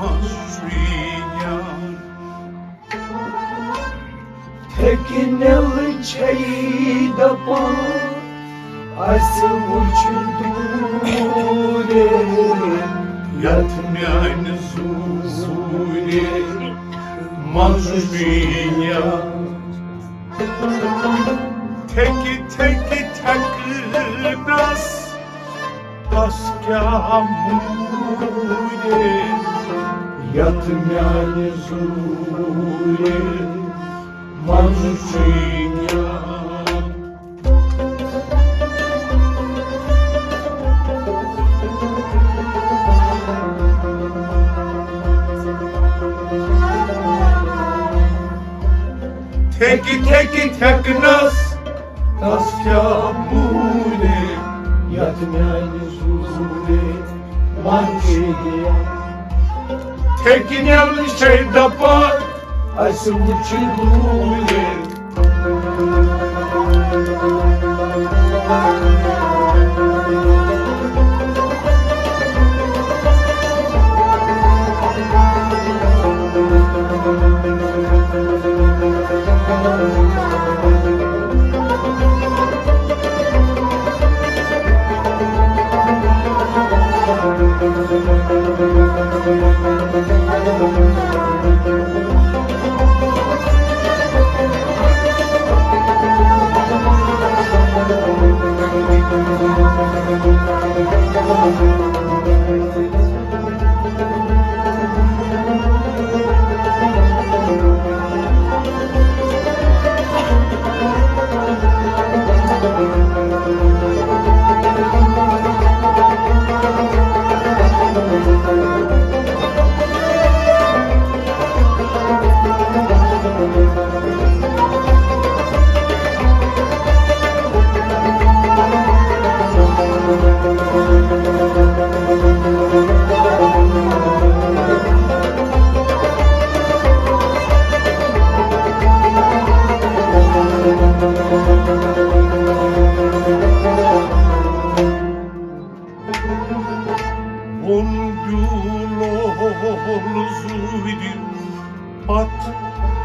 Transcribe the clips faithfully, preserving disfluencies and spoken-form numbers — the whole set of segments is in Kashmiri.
چھُے یار۔ تھیٚکہِ نیلہٕ چھے دپان، اسہِ وُچھ دوٗرے، یتھ میانہِ زوٗرے منٛز چھُے یار۔ تھیٚکہِ تھیٚکہِ تھیٚکنس، تس کیٛاہ موٗرے، یتھ میانہِ زوٗرے منٛز چھُے یار۔ تھیٚکہِ تھیٚکہِ تھیٚکنس، تس کیٛاہ موٗرے، یتھ میانہِ زوٗرے منٛز چھُے یار۔ تھیٚکہِ نیلہٕ چھے دپان، اسہِ وُچھ دوٗرے۔ ووٚن بیوٗل لول زوٗرِ پتھ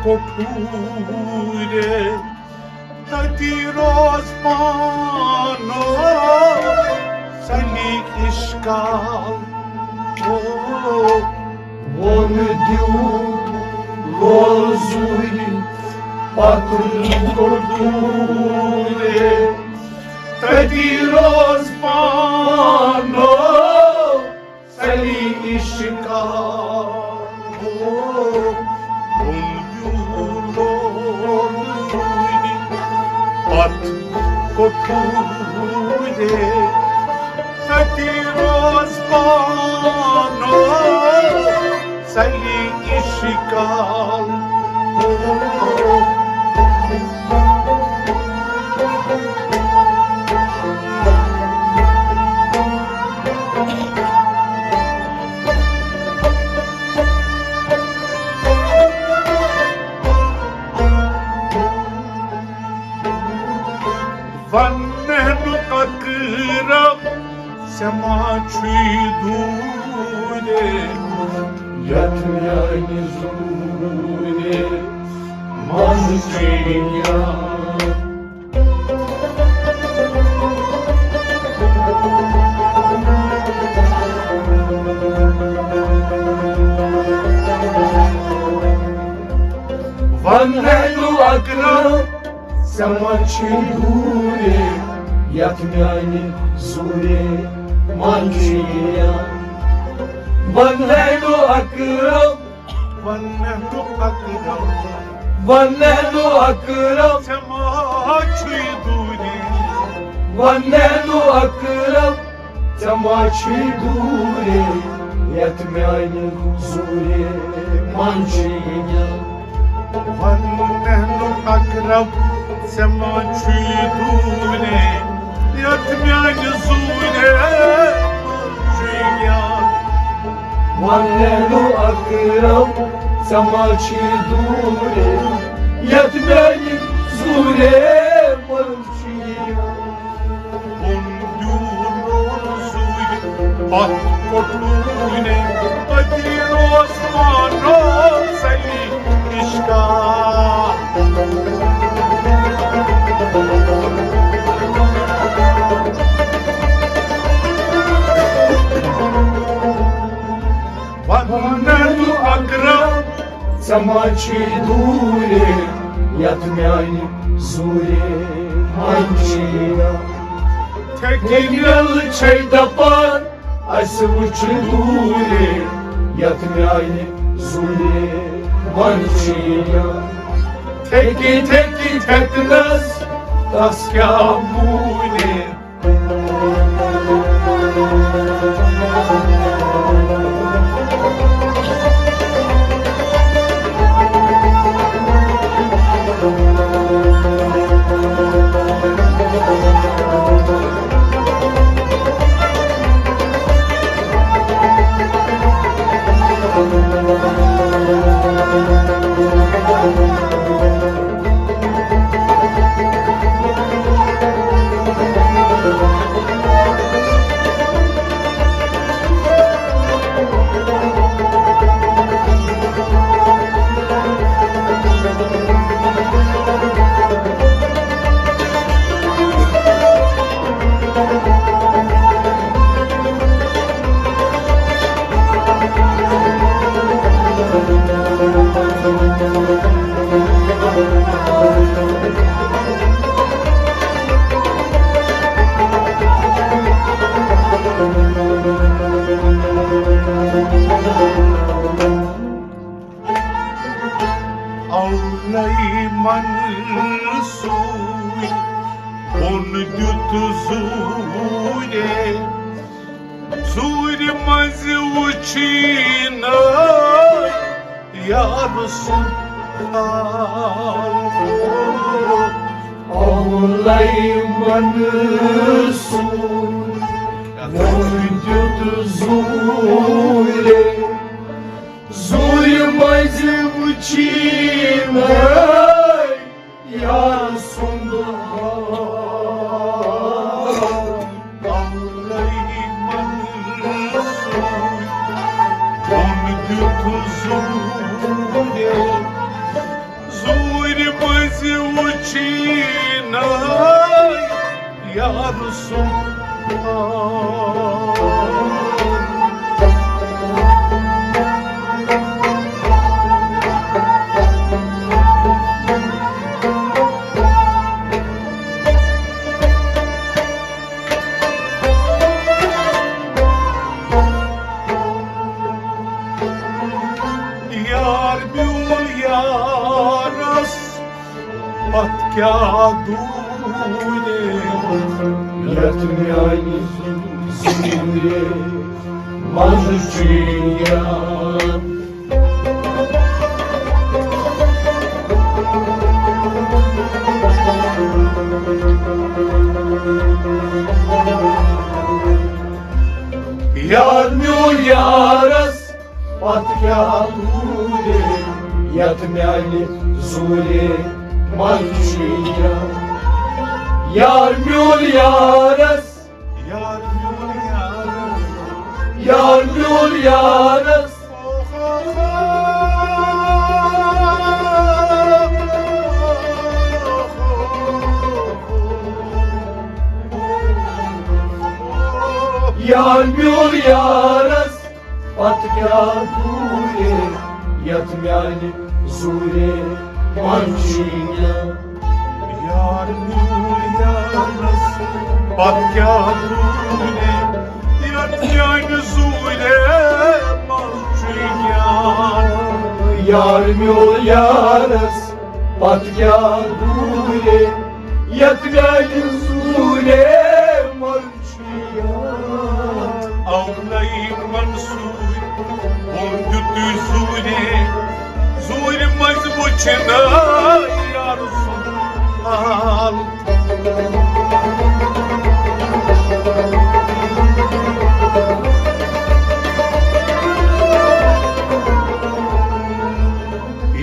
کوٚٹھوٗرے، تٔتی روز پانو سلی عشقال۔ او، ووٚن بیوٗل لول زوٗرِ پتھ کوٚٹھوٗرے، تٔتی روز پانو سلی عشقا۔ ہو، ہُم یوٗلو روٗدِ پتھ کوٚٹھوٗرے، تٔتی روز پانو سلی عشقا۔ ہو، ونہٕ نہٕ اقرب، ژےٚ ما چھُے دوٗرے، یتھ میانہِ زوٗرے منٛز چھُے یار۔ ونہٕ نہٕ اقرب، ژےٚ ما چھُے دوٗرے، یتھ میانہِ زوٗرے منٛز چھُے یار۔ ونہٕ نہٕ اقرب، ونہٕ نہٕ اقرب، ونہٕ نہٕ اقرب، ژےٚ ما چھُے دوٗرے، ونہٕ نہٕ اقرب، ژےٚ ما چھُے دوٗرے، یتھ میانہِ زوٗرے منٛز چھُے یار۔ ونہٕ نہٕ اقرب، ژےٚ ما چھُے دوٗرے، یتھ میانہِ زوٗرے منٛز چھُے یار۔ ونہٕ نہٕ اقرب، ژےٚ ما چھُے دوٗرے، یتھ میانہِ زوٗرے منٛز چھُے یار۔ بۄن بیوٗل روزُے پتھ کوٚٹھوٗرے، أتی روز اکرم، ژےٚ ما چھُے دوٗرِ، یتھ میانہِ زوٗرِ منٛز چھُے یار۔ تھیٚکہِ نیل چھے دپان، اسہِ وٕچھ دوٗرِ، یتھ میانہِ زوٗرِ منٛز چھُے یار۔ تھیٚکہِ تھیٚکہِ تھیٚکنس، تس کیٛاہ بوٗلہِ۔ اولے منصور بۄن دیُت زوٗرِ، زوٗرِ منٛزِ وٕچھِنۍ یار سُنٛد حال۔ اولے منصور بۄن دیُت زوٗرِ، زوٗرِ منٛزِ وٕچھِنۍ یار سُنٛد حال۔ اولے منصور بۄن دیُت زوٗرِ، زوٗرِ منٛزِ وٕچھِنۍ یار سُنٛد حال۔ یار میون یارس پتھ کیٛاہ دوٗرِ، یتھ میانہِ زوٗرِ منٛز چھُے یار۔ یار میون یارس پتھ کیٛاہ دوٗرِ، یتھ میانہِ زوٗرِ منٛز چھُے یار۔ یار میون یارس، یار میون یارس، یار میون یارس۔ یار میون یارس پتھ کیٛاہ دوٗرِ، یتھ میانہِ زوٗرِ منٛز چھُے یار۔ یار میون یارس پتھ کیٛاہ دوٗرِ، یتھ میانہِ زوٗرِ منٛز چھُے یار۔ یار میون یارس پتھ کیٛاہ دوٗرِ، یتھ میانہِ زوٗرِ منٛز اولے منصور بۄن دیُت زوٗرِ، زوٗرِ منٛز وٕچھِنۍ یار سُنٛد حال۔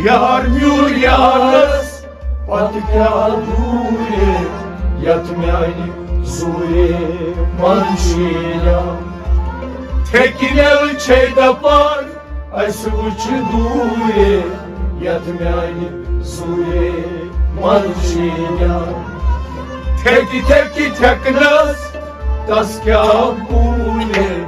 یار میون یارس پتہٕ کیٛاہ دوٗرِ، یتھ میانہِ زوٗرِ منٛز چھُے یار۔ تھیٚکہِ نیل چھے دپان، اسہِ وٕچھ دوٗرِ، یتھ میانہِ زوٗرِ منٛز چھُے یار۔ تھیٚکہِ تھیٚکہِ تھیٚکنس، تس کیٛاہ بوٗلہِ۔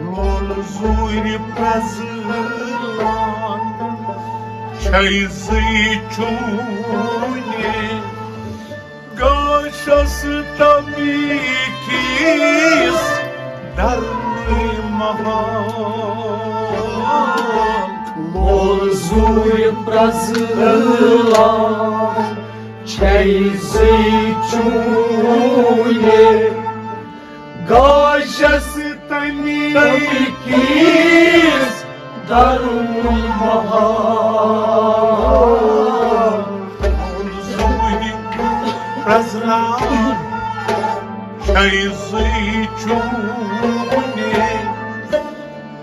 لول زوٗرِ پرٛزلان چھے زٕے چوٗنہِ، گاشس تَمہِ کِس درنٕے محال۔ لول زوٗرِ پرٛزلان چھے زٕے چوٗنہِ، گاشس تَمہِ کِس درنٕے محال۔ لول زوٗرِ پرٛزلان چھے زٕے چوٗنہِ،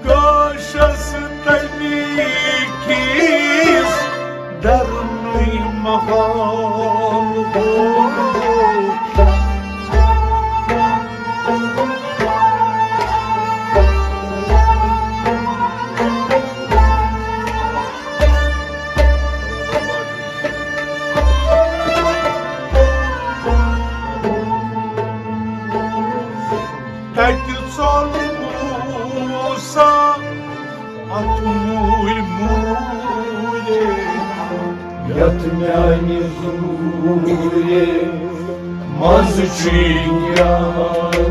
گاشس تَمہِ کِس درنٕے محال۔ تَتہِ ژوٚل موسیٰ اَتھ موٗلۍ موٗلے، یَتھ میانہِ زوٗرِ منٛز چھُے گیان۔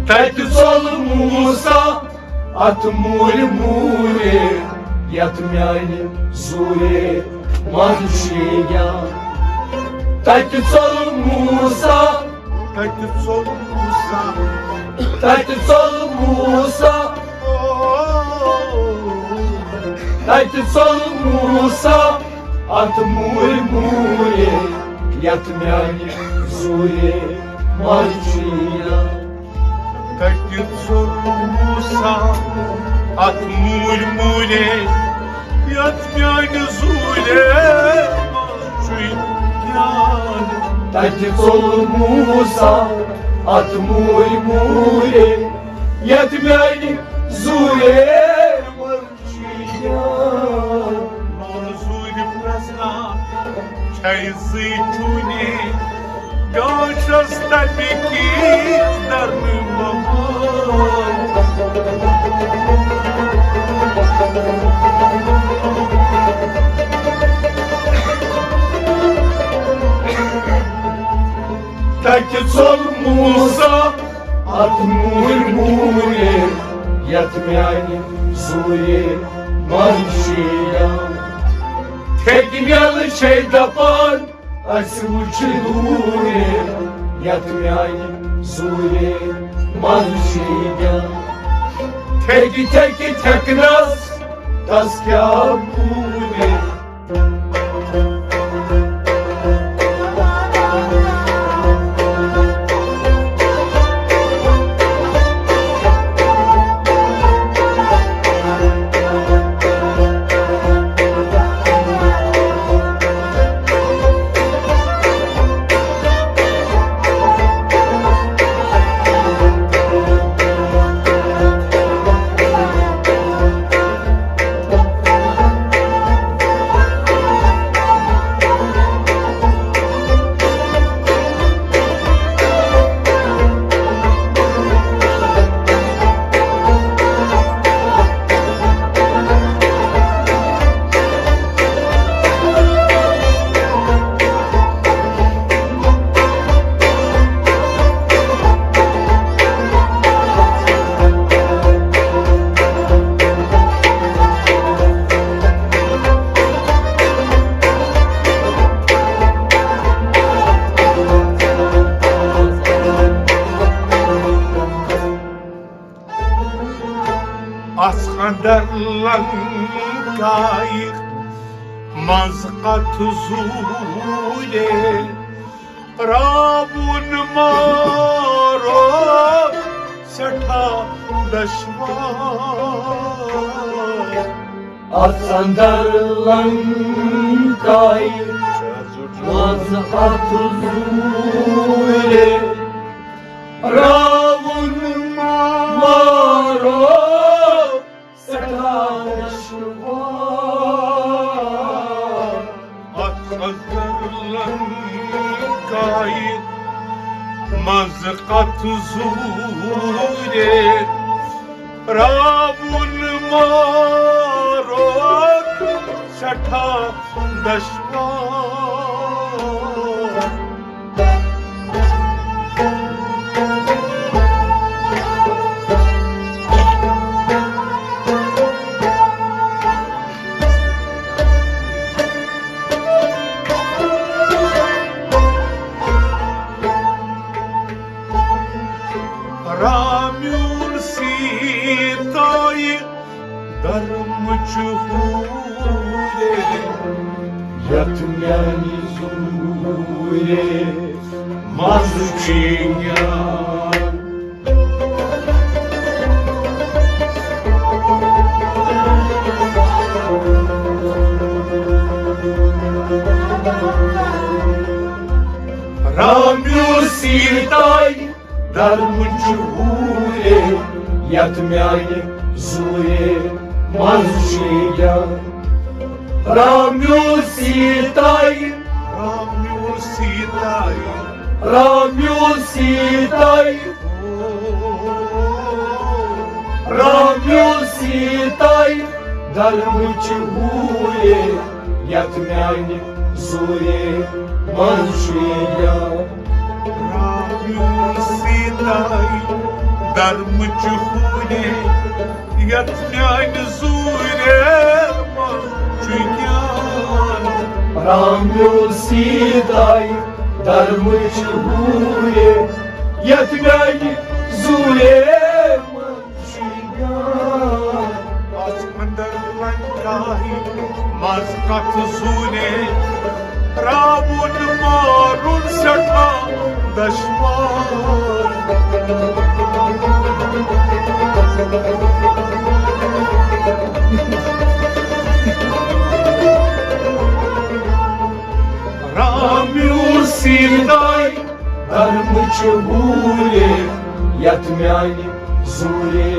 تَتہِ ژوٚل موسیٰ اَتھ موٗلۍ موٗلے، یَتھ میانہِ زوٗرِ منٛز چھُے گیان۔ تَتہِ ژوٚل موسیٰ، تَتہِ ژوٚل موسیٰ، تَتہِ ژوٚل موسیٰ، تَتہِ ژوٚل موسیٰ اَتھ موٗلۍ موٗلے، یَتھ میانہِ زوٗرِ منٛز چھُے گیان۔ تَتہِ ژوٚل موسیٰ اَتھ موٗلۍ موٗلے، یَتھ میانہِ زوٗرِ منٛز چھُے گیان۔ تَتہِ ژوٚل موسیٰ اَتھ موٗلۍ موٗلے، یَتھ میانہِ زوٗرِ منٛز چھُے گیان۔ لول زوٗرِ پرٛزلان چھے زٕے چوٗنہِ، گاشس تَمہِ کِس درنٕے محال۔ تَتہِ ژوٚل موسیٰ اَتھ موٗلۍ موٗلے، یَتھ میانہِ زوٗرِ منٛز چھُے گیان۔ ٹھیکہٕ میلہٕ چھے دَپان اَسہِ وٕچھِ دوٗرِ، یَتھ میانہِ زوٗرِ منٛز چھُے گیان۔ ٹھیکہٕ ٹھیکہٕ ٹھیکنس تس کیٛاہ بوٗرِ۔ اَتھ اندر لنکایہِ منٛز اَتھ زوٗرِ راوُن مارو سٮ۪ٹھاہ دشوار۔ اَتھ اندر لنکایہِ منٛز اَتھ زوٗرِ راوُن منٛز کتھ زوٗرے، راوُن مارُن سٮ۪ٹھاہ دشوار۔ رامیُن سیٖتایہِ درمٕچ ہوٗرے، یتھ میانہِ زوٗرے منٛز چھُ گیان۔ رامیُن سیٖتایہِ درمٕچ ہوٗرے، یتھ میانہِ زوٗرے منٛز چھُ گیان۔ رامیُن سیٖتایہِ، رامیُن سیٖتایہِ، رامیُن سیٖتایہِ، رامیُن سیٖتایہِ درمٕچ ہوٗرے، یتھ میانہِ زوٗرے منٛز چھُ گیان۔ رامیُن سیٖتایہِ درمٕچ ہوٗرے، یتھ میانہِ زوٗرے منٛز چھُ گیان۔ رامیُن سیٖتایہِ درمٕچ ہوٗرے، یتھ میانہِ زوٗرے منٛز چھُ گیان۔ اتھ اندر لنکاہہِ منٛز کتھ زوٗرے، راوُن مارُن سٮ۪ٹھاہ دشوار۔ رامیُن سیٖتایہِ درمٕچ ہوٗرے، یتھ میانہِ زوٗرے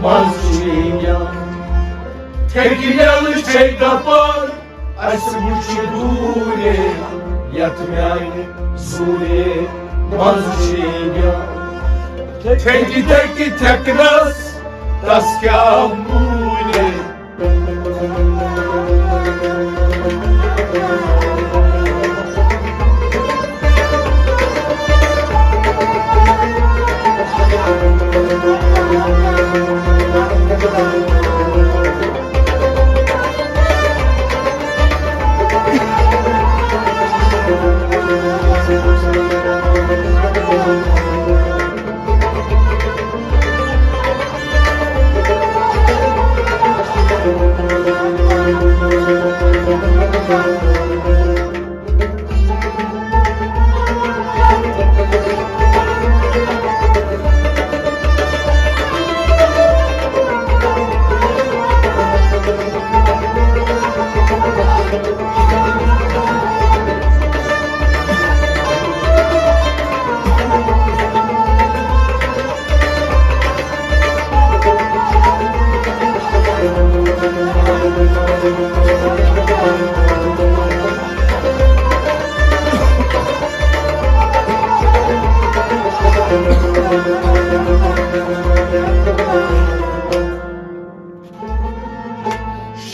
منٛز چھُ گیان۔ ٹھیکہٕ میلہٕ چھے دپان، اسہِ وُچھ دوٗرے، یتھ میانہِ زوٗرے منٛز چھُ گیان۔ ٹھیکہٕ ٹھیکہٕ ٹھیکنس، تس کیٛاہ موٗلے؟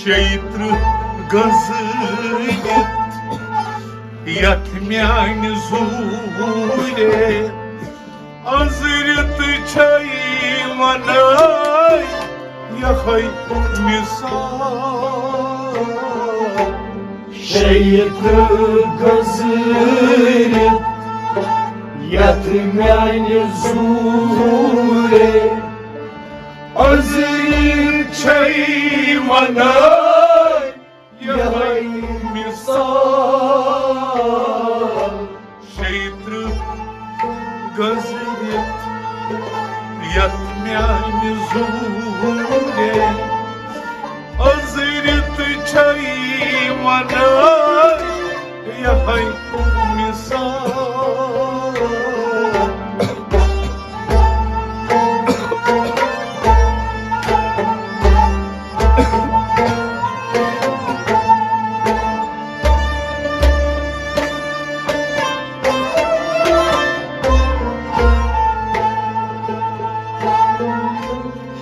شیٚیہِ ترٕٛہ گٔنزرِتھ یتھ میانہِ زوٗرے، أنٛزرِتھ چھے ونان یہے مثال۔ شیٚیہِ ترٕٛہ گٔنزرِتھ یتھ میانہِ زوٗرے، أنٛزرِتھ چھے ونان یہے مثال۔ شیٚیہِ ترٕٛہ گٔنزرِتھ یتھ میانہِ زوٗرے، أنٛزرِتھ چھے ونان یہے مثال۔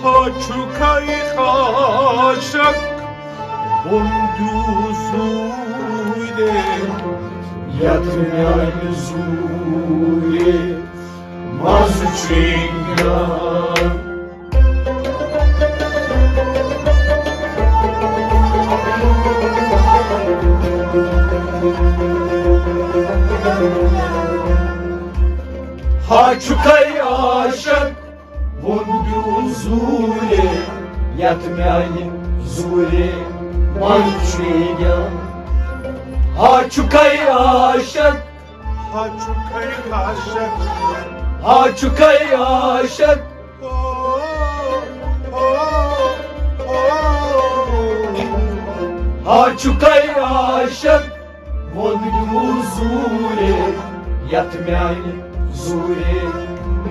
ہا چھُکھے عاشق بۄن دیُن زوٗرے، یتھ میانہِ زوٗرِ منٛز چھُے گیان۔ ہا چھُکھے عاشق بۄن دیُن زوٗرِ، یتھ میانہِ زوٗرِ منٛز چھُے گیان۔ ہا چھُکھے عاشق، ہا چھُکھے عاشق، ہا چھُکھے عاشق، او، او، او۔ ہا چھُکھے عاشق بۄن دیُن زوٗرِ، یتھ میانہِ زوٗرِ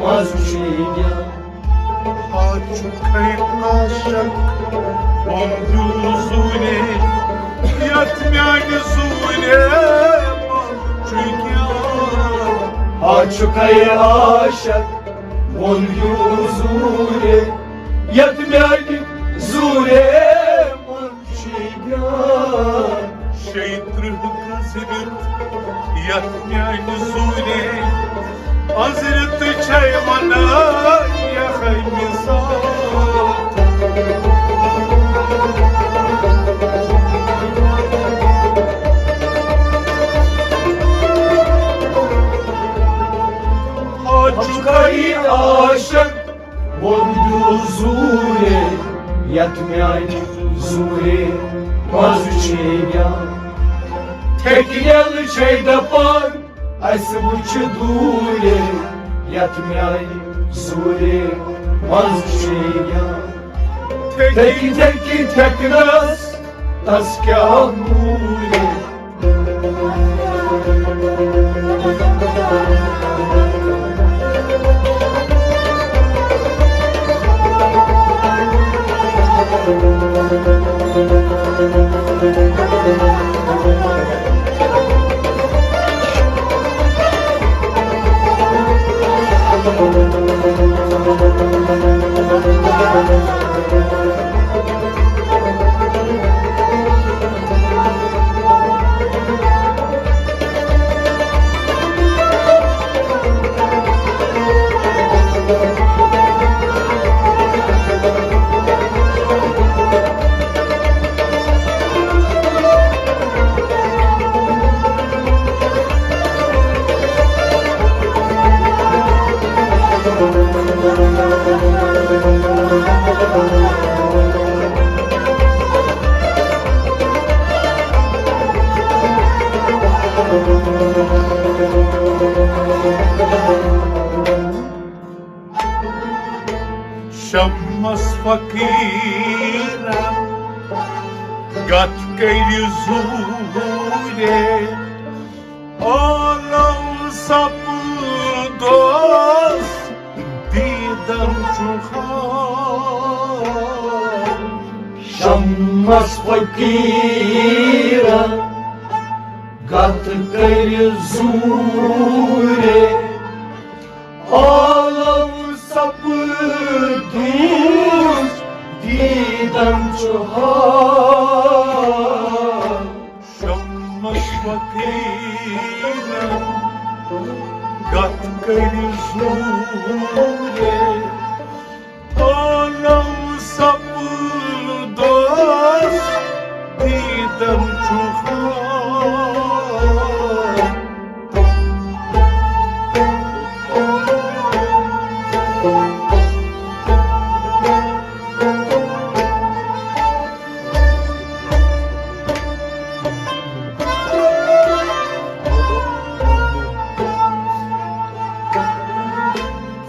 منٛز چھُے گیان۔ ہا چھُکھے عاشق بۄن دیُن زوٗرِ، یتھ میانہِ زوٗرِ منٛز چھُے گیان۔ ہا چھُکھے عاشق بۄن دیُن زوٗرِ، یتھ میانہِ زوٗرِ منٛز چھُے گیان۔ شیٚیہِ ترٕٛہ گٔژھ رٮ۪تھ یتھ میانہِ زوٗرِ، از رٮ۪تھ چھے ونان یہے مثال۔ ہا چھُکھے عاشق بۄن دیُن زوٗرِ، یتھ میانہِ زوٗرِ منٛز چھُے گیان۔ ٹھیکہٕ ییٚلہِ چھے دپان اسہِ وٕچھِ دوٗرِ، یتھ میانہِ زوٗرِ منٛز چھُے گیان۔ ٹھیکہٕ ٹھیکہٕ ٹھیکہٕ نس تس کیٛاہ موٗلہِ۔ شمس فقیرن گتھ کٔرِو زوٗرے، عالم سپدوس دیدن چھُ حال۔ شمس فقیرن گتھ کٔرِو زوٗرے، عالم سپدوس دیدن چھُ حال۔ شمس فقیرن گتھ کٔرِو زوٗرے، عالم سپدوس دیدن چھُ حال۔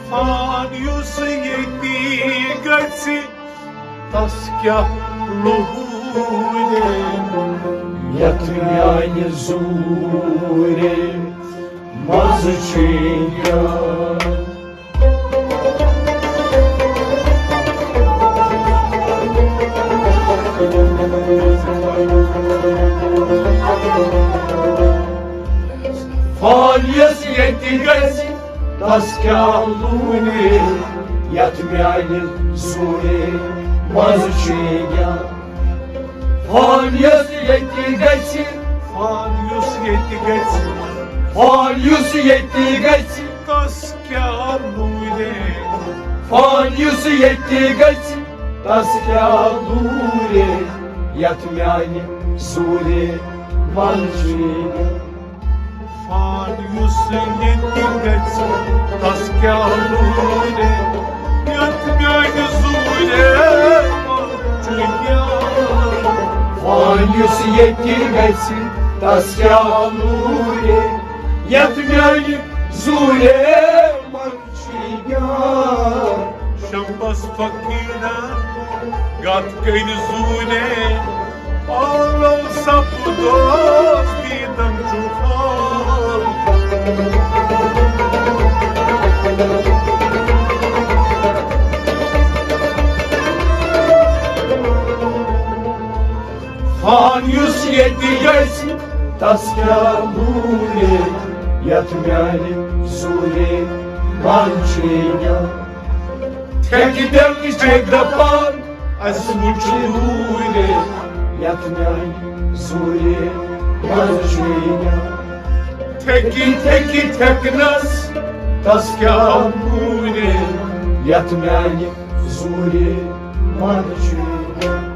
فان یُس ییٚتی گژھِ، تس کیٛاہ لوٗرے؟ یتھ میانہِ زوٗرِ منٛز چھُے گیان۔ فان یُس ییٚتہِ گژھِ، تس کیٛاہ لوٗرے؟ یتھ میانہِ زوٗرِ منٛز چھُ یہِ گیان۔ فان یُس ییٚتہِ گژھِ، فان یُس ییٚتہِ گژھِ، فان یُس ییٚتہِ گژھِ، تس کیٛاہ لوٗرے؟ فان یُس ییٚتہِ گژھِ، تس کیٛاہ لوٗرے؟ یتھ میانہِ زوٗرِ منٛز چھُ یہِ گیان۔ فان یُس ییٚتہِ گژھِ، تس کیٛاہ لوٗرے؟ یتھ میانہِ زوٗرِ منٛز چھُ یہِ گیان۔ فان یُس ییٚتہِ گژھِ، تس کیٛاہ لوٗرے؟ یتھ میانہِ زوٗرِ منٛز چھُ یہِ گیان۔ شمس فقیرن گتھ کٔرۍ زوٗرے، عالم سپدوس دیدن چھُ حال۔ فان یُس ییٚتہِ گژھِ، تس کیٛاہ لوٗرے؟ یتھ میانہِ زوٗرِ منٛز چھُ یہِ گیان۔ ٹھیکہٕ دِنٕچ ٹھیکہٕ دپان، اسہِ وُچھ دوٗرے، یتھ میانہِ زوٗرِ منٛز چھُ یہِ گیان۔ ٹھیکہٕ، ٹھیکہٕ، ٹھیکنس، تس کیٛاہ لوٗرے؟ یتھ میانہِ زوٗرِ منٛز چھُ یہِ گیان۔